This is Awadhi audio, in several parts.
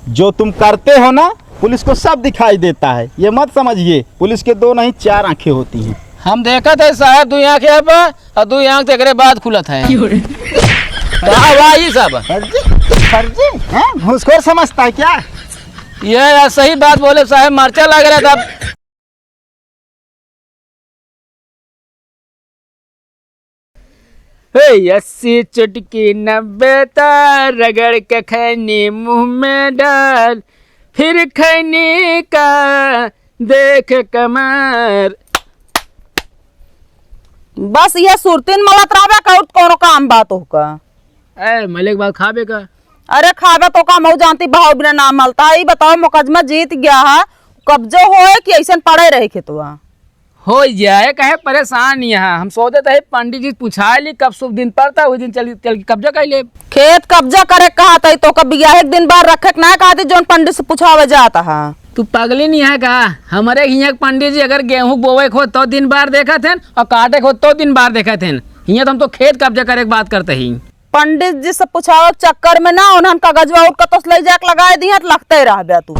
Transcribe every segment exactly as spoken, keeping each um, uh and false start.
जो तुम करते हो ना, पुलिस को सब दिखाई देता है, ये मत समझिए, पुलिस के दो नहीं, चार आंखें होती हैं। हम देखत है साहब, दुई आंखें है बा, और दुई आंख तो एकरे बाद खुलत है। का हुआ ये सब? फर्जी, फर्जी, हैं? घूसखोर समझता है क्या? ये यार सही बात बोले साहब, मर्चा लाग रहा था। हे, अस्सी चुटकी नब्बे तार, रगड़ के खैनी मुंह में डाल, फिर खैनी का देख कमर। बस ये सुरतीन मलत रहबे का, और कौनो काम बा तोहका? ए, मले के बाद खाबे का? अरे खाबे तो का, मऊ जानती बहाव बिना ना मलता है। ई बताओ, मुकदमा जीत गया है, कब्जो होए कि ऐसन पड़े रहे खेतवा? हो जाए, कहे परेशान नहीं है। हम सोचत है पंडित जी पूछा ली, कब शुभ दिन पड़ता, वही दिन चल, चल के कब्जा कर ले। खेत कब्जा करे कहा तई तो कब बियाहे के दिन बार रखे के ना कहा थी, जौन पंडित से पूछावे जाता है। तू पगली नहीं है का? हमारे हियाँ के पंडित जी अगर गेहूँ बोवे के हो तो दिन बार देखत हैं और काटे के हो तो दिन बार देखत हैं। हियाँ तो हम तो खेत कब्जा करे के बात करते ही। पंडित जी से पूछावे के चक्कर में ना उन्हन कागजवा और कतोस ले जाके लगाए दिए तो लगते रहबे तू।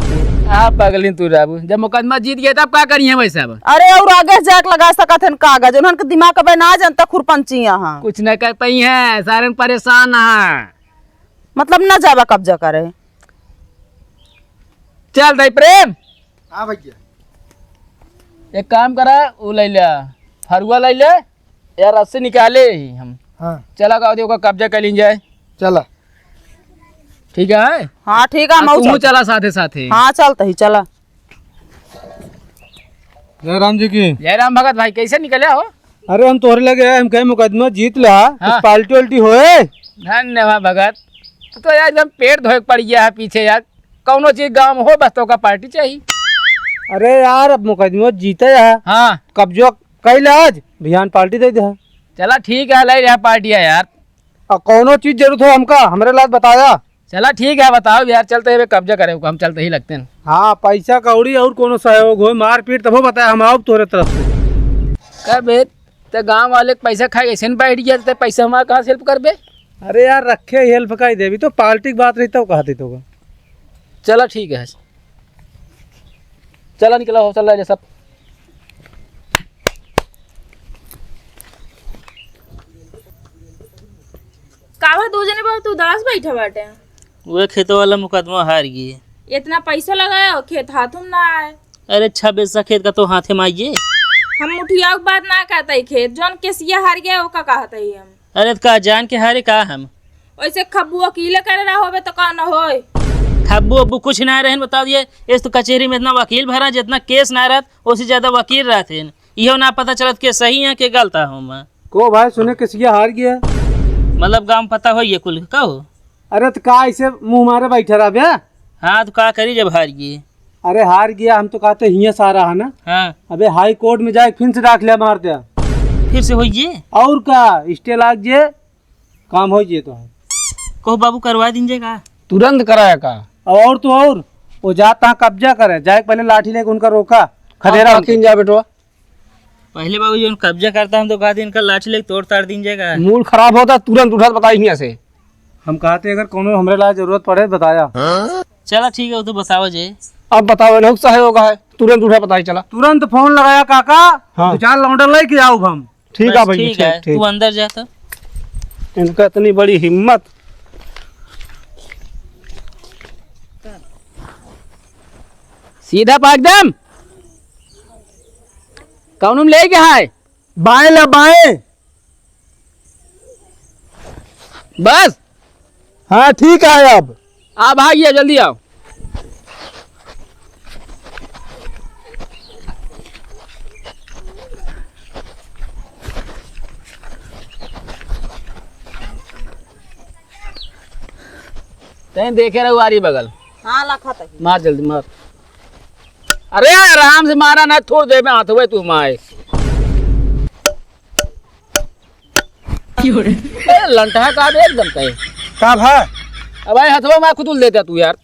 आ पगली तू रहबू, जब मुकदमा जीत गए तब का करिए वैसे अब? अरे और आगे जाके लगा सकत हैं कागज, उन्हन के दिमाग अबे ना जनता खुरपंची यहाँ। कुछ न कर पाई है, सारे परेशान है। मतलब ना जाबा कब्जा करे। चल दई प्रेम। हाँ भैया। एक काम करा, वो ले ले, फरुआ ले ले, यार रस्सी निकाले ही हम। हाँ। चला का ओका कब्जा कर लीन जाए। चला। ठीक है। हाँ ठीक है, आ, मऊ तू चल। चला साथे साथे। हाँ चलता ही चला। जय राम जी की। जय राम भगत भाई, कैसे निकले हो? अरे हम तोहरे लगे आए, हम कहे मुकदमा जीत ला, कुछ हाँ। पार्टी वाल्टी होए? धन्यवाद भगत, तू तो यार एकदम पेट धोए के पड़ गया है पीछे यार, कौनो चीज गाँव में हो बस तोका पार्टी चाहिए। अरे यार अब मुकदमा जीते है, हाँ। कब्जो कैला आज, बिहान पार्टी दे दे। चला ठीक है, ले रहा पार्टी है यार। और कौनो चीज जरूरत हो हमका, हमरे लाज बताया। चला ठीक है, बताओ यार, चलते हुए कब्जा करे को, हम चलते ही लगते हैं। हाँ, पैसा कौड़ी और कोनो सहयोग हो, मारपीट तबो बताया, हम आउब तोरे तरफ से। का बे, ते गाँव वाले के पैसा खाए ऐसे न बैठ गया, ते पैसा हमारा कहाँ से हेल्प करबे? अरे यार, रखे हेल्प का ही देवी, तो पार्टी की बात रही तो कहती तो। चला ठीक है, चला निकला हो, चल रहा है सब। कावा दो जने बहुत उदास बैठा बाटे? उहे खेतो वाला मुकदमा हार गई। इतना पैसा लगाया और खेत हाथों में ना आए। अरे छब्बीस खेत का तो हाथे में आइए। हम मुठिया के बात ना कहते ही खेत, जौन केसिया हार गया ओका कहते ही हम। अरे तो का जान के हारे का हम? वैसे खब्बू वकीले करे रहा होबे तो का न होए? खब्बू अब्बू कुछ ना रहन, बता दिए। इस तो कचहरी में इतना वकील भरा, जितना केस ना रहत, उससे ज्यादा वकील रहते हैं। इहो ना पता चलत के सही है के गलत है हम। को भाई सुने केसिया हार गया। मतलब गाँव पता हो ये कुल का हो? अरे तो का ऐसे मुंह मारे बैठा रहा बे? हाँ तो का करी जब हार गई? अरे हार गया, हम तो कहते हियाँ सारा है ना। हाँ। अबे हाई कोर्ट में जाए फिर से दाखिला मार दिया। फिर से होइए? और का, स्टे लाग जे, काम हो जे तो है। कहो बाबू करवा दीजिए का? तुरंत कराया का? अब और तो और, वो जाता कब्जा करे, जाए के पहले लाठी लेके उनका रोका, खदेरा अब उनके। जा बेटवा। पहले बाबू जी उन कब्जा करता हम तो कहा इनका लाठी लेके तोड़ ताड़ दीजिए का? मूड खराब होता तुरंत उठा बताई हियाँ से। हम कहते अगर कोनो हमरे ला जरूरत पड़े बताया। चला ठीक है, वो तो बताओ जे। अब बताओ ना, सहयोग है, तुरंत उठा बताई चला। तुरंत फोन लगाया काका, हाँ। दो चार लौंडा लेके आओ हम। ठीक है बस भैया, ठीक ठीक, है, ठीक। तू अंदर जा तो। इनका इतनी बड़ी हिम्मत। सीधा पा एकदम। कौन में लेके है? बाएं ला, बाएं। बस। हाँ, ठीक है अब। आप आ गया, जल्दी आओ। तैं देखे रहो आरी बगल। हाँ, लखा तक। मार जल्दी, मार। अरे, आराम से मारा ना, थोड़ देर में हाथ हुए तू माए। ए, लंठा का बे एकदम तय। का भा? अब भाई हथवा में खुतुल देता तू यार।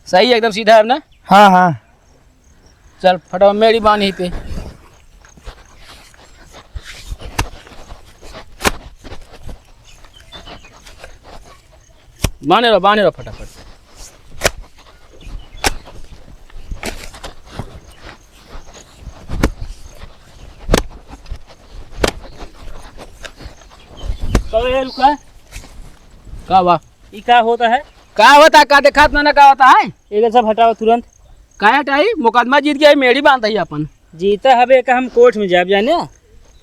सही, एकदम सीधा है ना? हाँ, हाँ। चल, फटाफट मेड़ी बांध यहीं पे। बांधे रहो, बांधे रहो फटाफट। कब ये रुका? का बा? ई का होता है? का होता, का देखात ना, ना का होता है? एकर सब हटावा तुरंत। का हटाई? मुकदमा जीत गया, मेड़ी बांधत ही अपन। जीता हबे का हम कोर्ट में जाब जाने?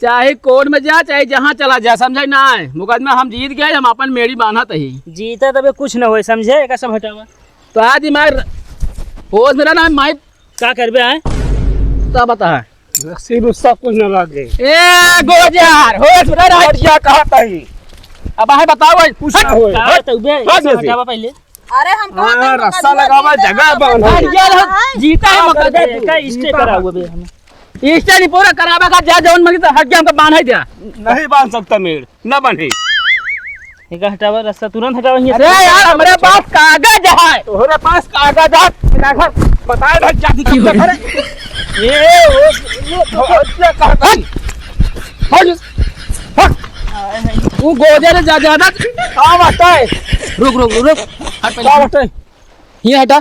चाहे कोर्ट में जा, चाहे जहाँ चला जा, समझे ना है? मुकदमा हम जीत गए, हम अपन मेड़ी बांधत ही। जीता तबे कुछ न होए, समझे? एकर सब हटावा। तो आज दिमाग होश में रहा ना, माई। का करबे आए? तब बता। रस्सी रुस्सा कुछ न लागे। ए, गोजार, होश में रह। हट जा, कहत ही। अब आहे बताओ भाई। कुछ ना होए। का हट, बताऊ बे? हट जैसे। हटावा पहले। अरे हम कहत हाँ, ही रस्सा लगावा, जगह बांधा। हट जा, जीता है हाँ, मौका। का स्टे कराओ बे हम। स्टे नहीं पूरा करावे का, जा जौन मंगी तो हट जा, हमको बांध ही दिया। नहीं बांध सकता मेड़। ना बने। एका हटावा, रस्सा तुरंत हटावा, हियाँ अरे से। यार, हमरे पास कागज है। तोहरे पास कागज है? कागज बताए भाई, जाति की। अरे, ये, वो, वो, वो, ये कहता है। हट, हट। वो गोजर जा, ज्यादा। का बात है? रुक, रुक, रुक, रुक। हट पहले। का बात है? ये हटा।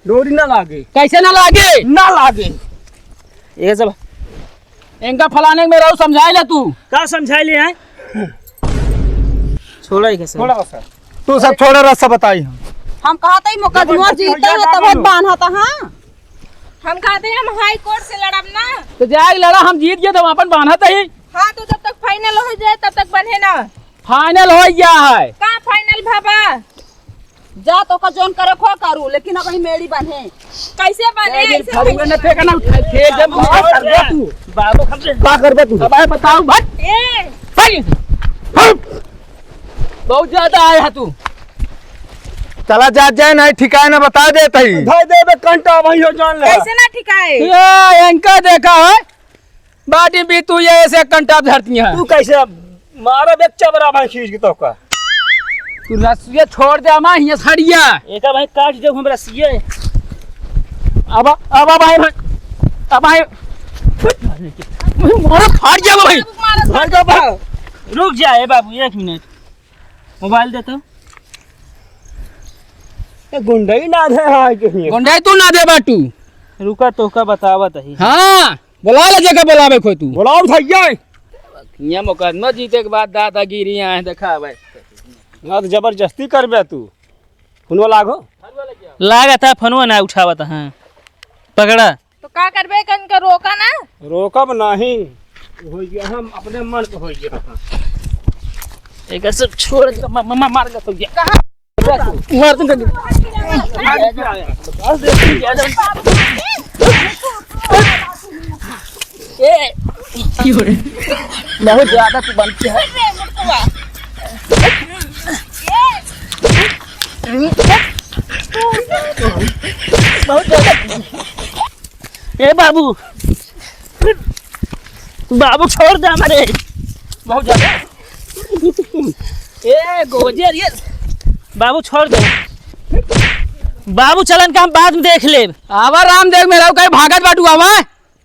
डोरी ना लागे। कैसे ना लागे? ना लागे। ये सब इनका फलाने में रहू, समझाए ले तू। का समझाए ले हैं? छोड़ा ही कैसे? छोड़ा बस। तू सब छोड़ा, रस्सा बताई हम। हम कहत ही मुकदमा जबरदस्ती जीते हो हैं, जाए तब बाबू। बांधत, हाँ। हम कहत ही हम हाई कोर्ट से लड़ब ना। तो जाए लड़ा, हम जीत गए तो हम अपन बांधत ही। हाँ, तो जब तक फाइनल हो जाए तब तक बंधे ना। फाइनल हो गया है। का फाइनल भवा? जा, तोका जौन करे खो करू, लेकिन अबहीं मेड़ी बंधे। कैसे बंधे? ए, ऐसे फरुआ कैसे? न फेंका ना, उठा, फेंक दे, बाबू, बाबू, का करबे तू? का करबे तू? अब आए बताओ, भाग। ए! भाग। भाग। बहुत ज्यादा आया है तू। चला जा, जाए नहीं, ठिकाए ना बता देत ही। धर देबे कंटा, वही हो जान ले। कैसे ना ठिकाए? ए, इनका देखा है? बाटी भी तू ये ऐसे कंटा धरती है। तू कैसे मारा बे चबरा भाई खींच के तोका? तू रस्सिया छोड़ दे, अमा हियाँ से हट जा। एका भाई काट दे हम रस्सिया। अब, अब, अब भाई, अब भाई। मारा फाट जा भाई। मारा फाट जा भाई। रुक जा, ए बाबू, एक मिनट। मोबाइल दे तो। ए, गुंडई ना दे, हाँ, के हियाँ। गुंडई तू ना दे बाटू। रुका, तोका बतावत ही। हाँ। बोला ले जेके बोलावे खोय तू। बोलाओ भैया। ये मुकदमा जीते के बाद दादागिरी आए देखा भाई। ना तो जबरदस्ती करबे तू। फोनवा लागो। लागत है फोनवा ना उठावत है। पकड़ा। तो का करबे कन के रोका ना? रोकब नहीं। हो गया हम अपने मन के हो गया। एक सब छोड़ के म-, म-, म-, मार के हो गया। कहाँ? मार तुम कर। ए, बहुत ज्यादा तू बनती है। बहुत ज्यादा। ए बाबू, बाबू छोड़ दे हमारे। बहुत ज्यादा। ए गोजर, ये बाबू छोड़ दे। बाबू चलन का हम बाद में देख लेब। आवा रामदेव मेहरारू कहीं भागत बाटू आवा।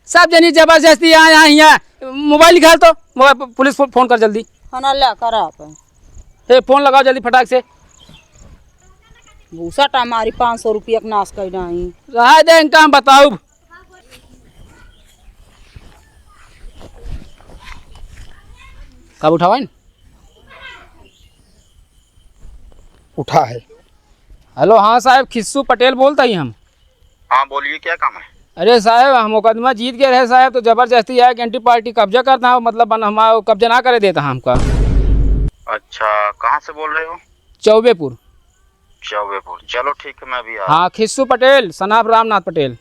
सब जनी जबरदस्ती यहाँ, यहाँ, यहाँ। मोबाइल निकाल तो, मोबाइल प-, पुलिस फो-, फोन कर जल्दी। खाना ले कर आप। ए, फोन लगाओ जल्दी फटाक से। भूसा टा मारी पाँच सौ रुपया के नाश कर डाई। रहा दे इनका हम बताउब। कब उठावा इन? उठा है। हेलो, हाँ साहब, खिस्सू पटेल बोलता ही हम। हाँ, बोलिए, क्या काम है? अरे साहब, हम मुकदमा जीत गए रहे साहब, तो जबरदस्ती आया कि एंटी पार्टी कब्जा करता है, मतलब बन-, हमारा कब्जा ना करे देता है हमका। अच्छा, कहाँ से बोल रहे हो? चौबेपुर। चौबेपुर, चलो ठीक है, मैं अभी आ रहा हूँ। हाँ, खिस्सू पटेल, son of रामनाथ पटेल।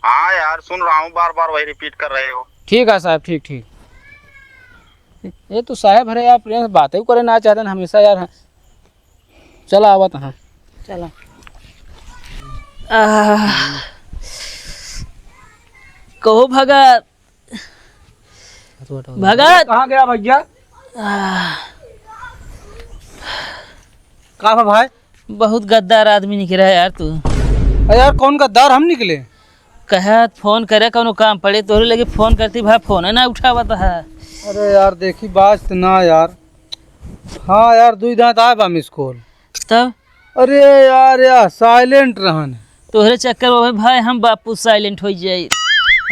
हाँ यार, सुन रहा हूँ, बार बार वही रिपीट कर रहे हो। ठीक है साहब, ठीक, ठीक। ये तो साहब हरे यार, प्रेम से बातें करे ना चाहते हैं हमेशा यार। चला आवत हाँ। चला। आह, कहो भगत। भगत। कहाँ गया भैया? आह। का बा भाई? बहुत गद्दार आदमी निकला है यार तू। अरे यार, कौन गद्दार हम निकले? कहा फोन करे, कौनो काम पड़े तोहरे लगे फोन करती भाई, फोन ना उठावत है। अरे यार, देखी बात तो ना यार। हाँ यार, दुई दांत आए बा मिस कॉल। तब? अरे यार, यार साइलेंट रहन। तोहरे चक्कर में भाई हम बापू साइलेंट हो जाई।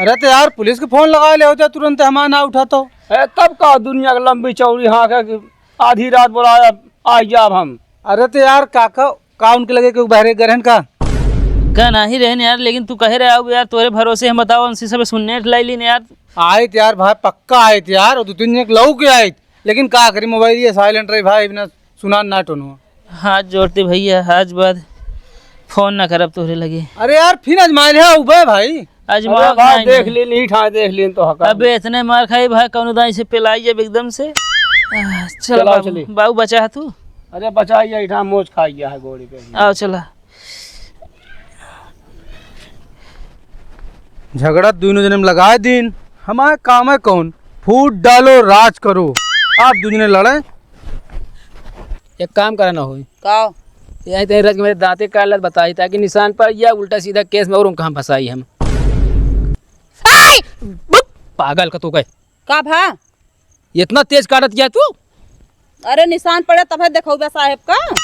अरे तो यार, पुलिस के फोन लगा ले होते तुरंत, हमारा ना उठा तो। ए, तब का दुनिया के लंबी चौड़ी हाँक है कि आधी रात बोला, "आ जाब हम।" अरे तो यार, काका, का उनके लगे केहू बहरे गए रहन का? का नाही रहन यार, लेकिन तू कहे रहे, "आओ यार, तोरे भरोसे हम बताओ, उनसे सब सुनने लाई लीन यार।" आइत यार भाई, पक्का आइत यार, वो दो तीन जने लऊ के आइत, लेकिन का करी, मोबाइल ये साइलेंट रही भाई, बिना सुनान ना टोनो। हाथ जोड़ते भैया, आज बाद फोन ना करब तोरे लगे। अरे यार, फिर आजमाए ले उबे भाई। आजमा अरे भाई, नहीं देख है। लीन, ईठा देख लीन तो हका। अबे इतने मार खाई भाई, कौनो दाई से पिलाई जब एकदम से। आह, चल चलाओ बाबू, चली। बाबू बचा है तू। अरे बचा, ये ईठा मोच खा गया है गोड़ी पे। आओ चला। झगड़ा दोनों जने में लगाए दीन, हमारे काम है कौन? फूट डालो, राज करो। आप दोनों जने लड़े। एक काम करा ना होई। का? यही तहीं रच के मेरे दांते काट लत बताई, ताकि निशान पर या उल्टा सीधा केस में और उनका हम फंसाई हम। आई! बुप! पागल का तू कहे। का भा? इतना तेज काटत गया तू? अरे निशान पड़े तब है देखौबे साहेब का।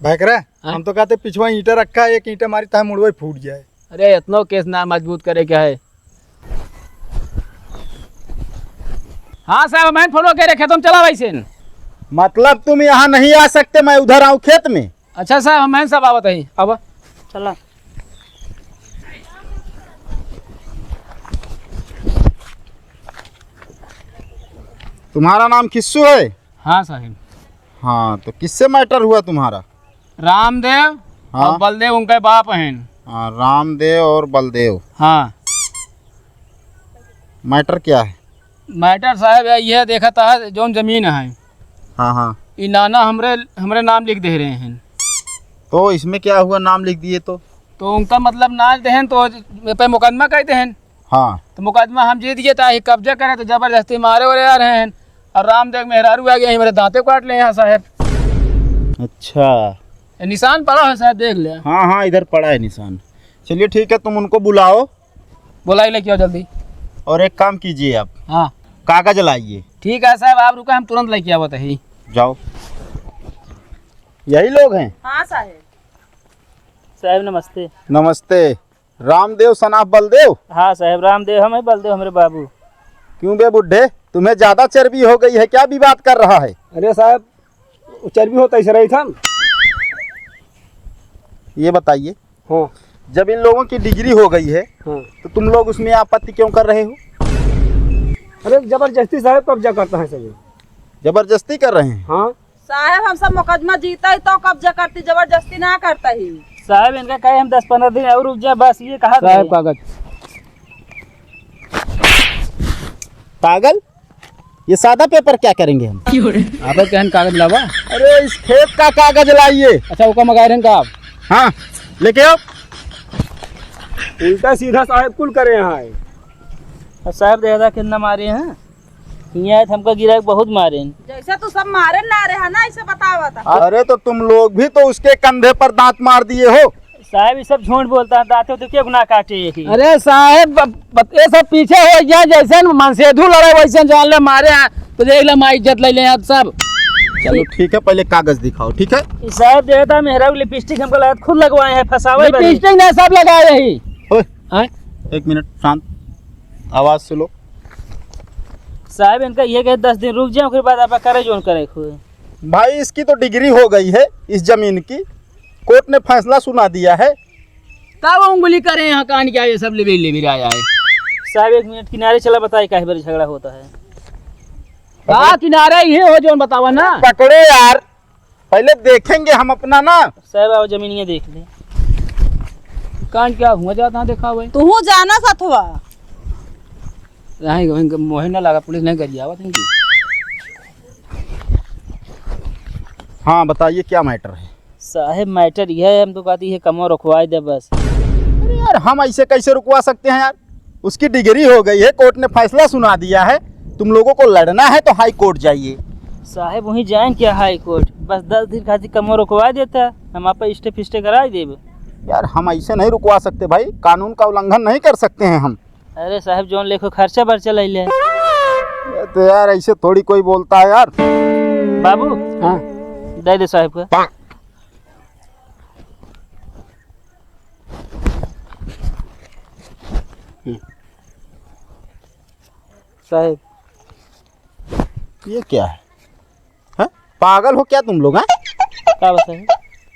भैकरा, हाँ? हम तो कहते पिछवा ईंटा रखा है, एक ईंटा मारी तो मुड़वा ही फूट जाए। अरे इतनो केस ना मजबूत करे के है। हाँ साहब, मैं फोन के रखे, तुम चला वैसे। मतलब तुम यहाँ नहीं आ सकते, मैं उधर आऊँ खेत में? अच्छा साहब, हम हैं सब आवत हैं। अब चला। तुम्हारा नाम खिस्सू है? हाँ साहब। हाँ, तो किससे मैटर हुआ तुम्हारा? रामदेव हाँ। और बलदेव उनके बाप हैं। हाँ, रामदेव और बलदेव। हाँ। मैटर क्या है? मैटर साहब, यह, यह देखा था, जौन जमीन है, हाँ, हाँ। ई नाना हमरे, हमरे नाम लिख दे रहे हैं। तो इसमें क्या हुआ, नाम लिख दिए तो? तो उनका मतलब ना देहन तो ए पे मुकदमा कर देहन। हाँ। तो मुकदमा हम जीत गए, ताही कब्जा करे तो जबरदस्ती मारे वारे आ रहे हैं। और रामदेव मेहरारू आ गया, हमारे दांते काट ले यहाँ साहब। अच्छा। ये निशान पड़ा है साहब, देख ले। हाँ, हाँ, इधर पड़ा है निशान। चलिए ठीक है, तुम उनको बुलाओ। बुलाई लेके आओ जल्दी। और एक काम कीजिए आप। हाँ। कागज लाइए। ठीक है साहब, आप रुका, हम तुरंत लेके आवत है। जाओ। यही लोग हैं? हाँ साहब। साहब नमस्ते। नमस्ते। रामदेव सनाफ बलदेव? हाँ साहब, रामदेव हम हैं, बलदेव हमरे बाबू। क्यों बे बुड्ढे, तुम्हें ज्यादा चर्बी हो गई है क्या, विवाद कर रहा है? अरे साहब, वो चर्बी होता ऐसे रही था। ये बताइए, हाँ। जब इन लोगों की डिग्री हो गई है, हाँ। तो तुम लोग उसमें आपत्ति क्यों कर रहे हो? अरे, जबरदस्ती साहब कब्जा करता है सभी। जबरदस्ती कर रहे हैं? हाँ। साहब, हम सब मुकदमा जीता ही तो कब्जा करती, जबरदस्ती ना करता ही। साहब, इनका कहे हम दस पन्द्रह दिन और रुक जाए, बस ये कहा साहब, कागज। पागल, ये सादा पेपर क्या करेंगे हम? क्यों रे? आप कहन कागज लावा। अरे, इस खेत का कागज लाइए। अच्छा, ओका मगाए रहन का आप? हाँ, लेके आओ। उल्टा सीधा साहब कुल करे यहाँ है। और साहब, देखा था कितना मारे हैं, यहाँ आए तो हमका गिरा के बहुत मारे हैं। जैसे तू सब मारे ना रहे है ना, ऐसे बतावा था। अरे, तो तुम लोग भी तो उसके कंधे पर दांत मार दिए हो। साहब, ये सब झूठ बोलता है, दांतों तो क्यों ना काटे यही? अरे साहब, ब-, ब-, ये सब पीछे हो गया, जैसे न मनसेधु लड़े वैसे जान ले मारे हैं, तो देख ले, माई इज्जत ले ले आप सब। चलो ठीक है, पहले कागज दिखाओ, ठीक है? ये साहब, देता मेहरा लिपस्टिक हमको लगा, खुद लगवाए हैं, फंसावे बने। लिपस्टिक नहीं, सब लगाए यही। ओए, हाँ? एक मिनट, शांत, आवाज सुनो। साहब, इनका ये कहे दस दिन रुक जाए, ओकरे बाद आप करे जोन करे खुद। भाई, इसकी तो डिग्री हो गई है इस जमीन की, कोर्ट ने फैसला सुना दिया है। तब उंगली करे यहाँ कान क्या, ये सब लिबिर लिबिर आया है। साहब, एक मिनट किनारे चला, बताए काहे बार झगड़ा होता है। का किनारे ये हो जोन बतावा ना। पकड़ो यार, पहले देखेंगे हम अपना ना। साहब, आओ जमीनिया देख ले। कान क्या हुआ जाता है, देखा हुआ है। तू जाना सथवा। नहीं, वहीं मोहे ना लगा, पुलिस नहीं गरियावत है इनकी। हाँ, बताइए क्या मैटर है? साहेब, मैटर यह है, हम तो कहती है कमवा रुकवाए दे बस। अरे यार, हम ऐसे कैसे रुकवा सकते हैं यार? उसकी डिग्री हो गई है, कोर्ट ने फैसला सुना दिया है, तुम लोगों को लड़ना है तो हाई कोर्ट जाइए। साहेब, वहीं जाएं क्या हाई कोर्ट? बस दस दिन खातिर कमवा रुकवा देता, हम आप स्टे फिस्टे करा देब। यार, हम ऐसे नहीं रुकवा सकते भाई, कानून का उल्लंघन नहीं कर सकते हैं हम। अरे साहेब, जौन लेखो खर्चा बर्चा लइ ले। अरे तो यार, ऐसे थोड़ी कोई बोलता है यार। बाबू, हाँ। दे दे साहेब का। साहेब। ये क्या है? हैं? पागल हो क्या तुम लोग, हैं? का बा साहेब?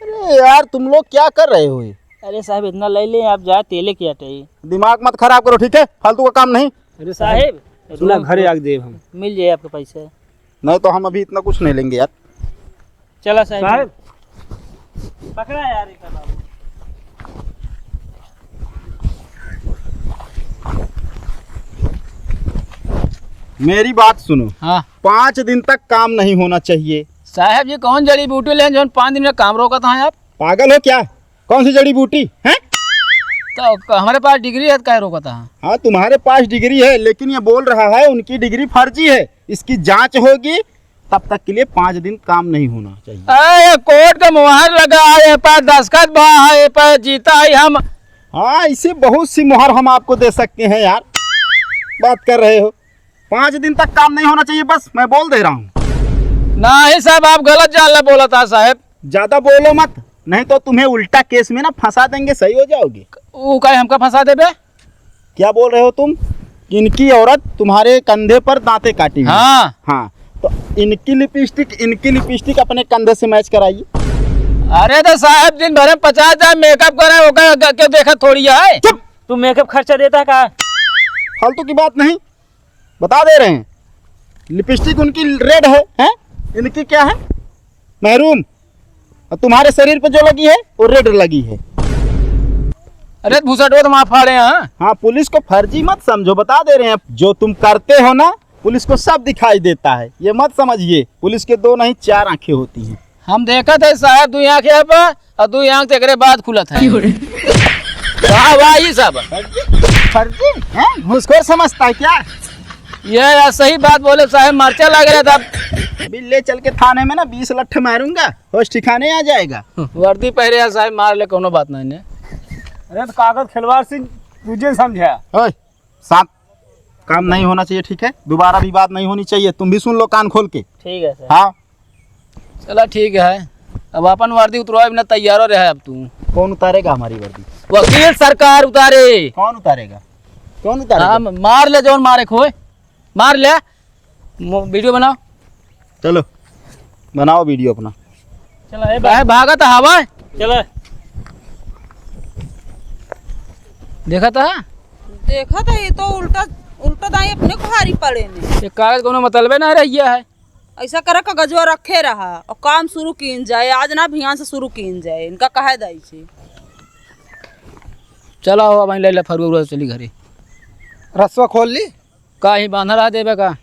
अरे यार, तुम लोग क्या कर रहे हो ये? अरे साहेब, इतना लइ ले, आप जा, तेले क्या चाहिए? दिमाग मत खराब करो, ठीक है? फालतू का काम नहीं। अरे साहेब, साहेब, सुना, रूम घरे आके देब हम। मिल जाए आपका पैसा। नहीं तो हम अभी इतना कुछ नहीं लेंगे यार। चला साहेब। साहेब। पकड़ा यार, एक बाबू। मेरी बात सुनो। हाँ। पाँच दिन तक काम नहीं होना चाहिए। साहेब जी, कौन जड़ी बूटी लेन जौन पाँच दिन में काम रोकत हैं आप? पागल हो क्या? कौन सी जड़ी बूटी है? तो क-, हमारे पास डिग्री है, तो काहे रोकत है? हाँ, तुम्हारे पास डिग्री है, लेकिन ये बोल रहा है उनकी डिग्री फर्जी है, इसकी जांच होगी, तब तक के लिए पाँच दिन काम नहीं होना चाहिए। अरे, ये कोर्ट का मुहर लगा है, ये पर दस्तखत बा है, ये पर जीता है हम। हाँ, इसे बहुत सी मुहर हम आपको दे सकते हैं यार, बात कर रहे हो। पाँच दिन तक काम नहीं होना चाहिए, बस मैं बोल दे रहा हूँ। नहीं साहेब, आप गलत जान ले बोलत है साहेब। ज्यादा बोलो मत, नहीं तो तुम्हें उल्टा केस में ना फंसा देंगे, सही हो जाओगे। वो काहे हमका फंसा देबे? क्या बोल रहे हो तुम? इनकी औरत तुम्हारे कंधे पर दांते काटी हुई। हाँ। हाँ, तो इनकी लिपस्टिक, इनकी लिपस्टिक अपने कंधे से मैच कराइए। अरे तो साहेब, दिन भर में पचास हजार मेकअप करे, ओकर ग-, के देखत थोड़ी है। चुप! तू मेकअप खर्चा देता है का? फालतू की बात नहीं, बता दे रहे हैं, लिपस्टिक उनकी रेड है, हैं? इनकी क्या है? मैरून। और तुम्हारे शरीर पे जो लगी है, वो रेड लगी है। अरे भूसा डोर मार फाड़े हैं। हाँ, पुलिस को फर्जी मत समझो, बता दे रहे हैं, जो तुम करते हो ना, पुलिस को सब दिखाई देता है, ये मत समझिए। पुलिस के दो नहीं, चार आंखें होती हैं। हम देखत है साहेब, दुई आँख है बा, और दुई आँख तो एकरे बाद खुलत है। वाह, वाह, ई सब। फर्जी? हैं? घूसखोर समझता है क्या? ये यार, सही बात बोले साहेब, मर्चा लग रहा था। अभी ले चल के थाने में ना बीस लट्ठ मारूंगा, होश ठिकाने आ जाएगा। वर्दी पहरे यार साहेब, मार ले, कोनो बात नहीं ने। अरे तो कागज खिलवाड़ सिंह, तुझे समझा। ओए, साथ काम नहीं होना चाहिए, ठीक है? दोबारा भी बात नहीं होनी चाहिए, तुम भी सुन लो कान खोल के। ठीक है सर। हाँ। चला ठीक है, अब अपन वर्दी उतरवाए बिना तैयारो रहे अब तू। कौन उतारेगा हमारी वर्दी? वकील सरकार उतारे। कौन उतारेगा? कौन उतारेगा? हाँ, मार ले जौन मारे खोए, मार ले। मो-, वीडियो बनाओ। चलो, बनाओ वीडियो अपना। चला, ए काहे भागत हवा? चला। देखा था? देखा था, ये तो उल्टा, उल्टा दाई अपने को हारी पड़े ने। ये कागज कोनो मतलबे ना रहिया है। ऐसा करे कागजवा रखे रहा और काम शुरू कीन जाए, आज ना भियान से शुरू कीन जाए, इनका कहे दाई से। चला हो, अब ले ले फरुआ उरुआ चली घरे। रसवा खोल ली। का ही बांधा रहा देबे का?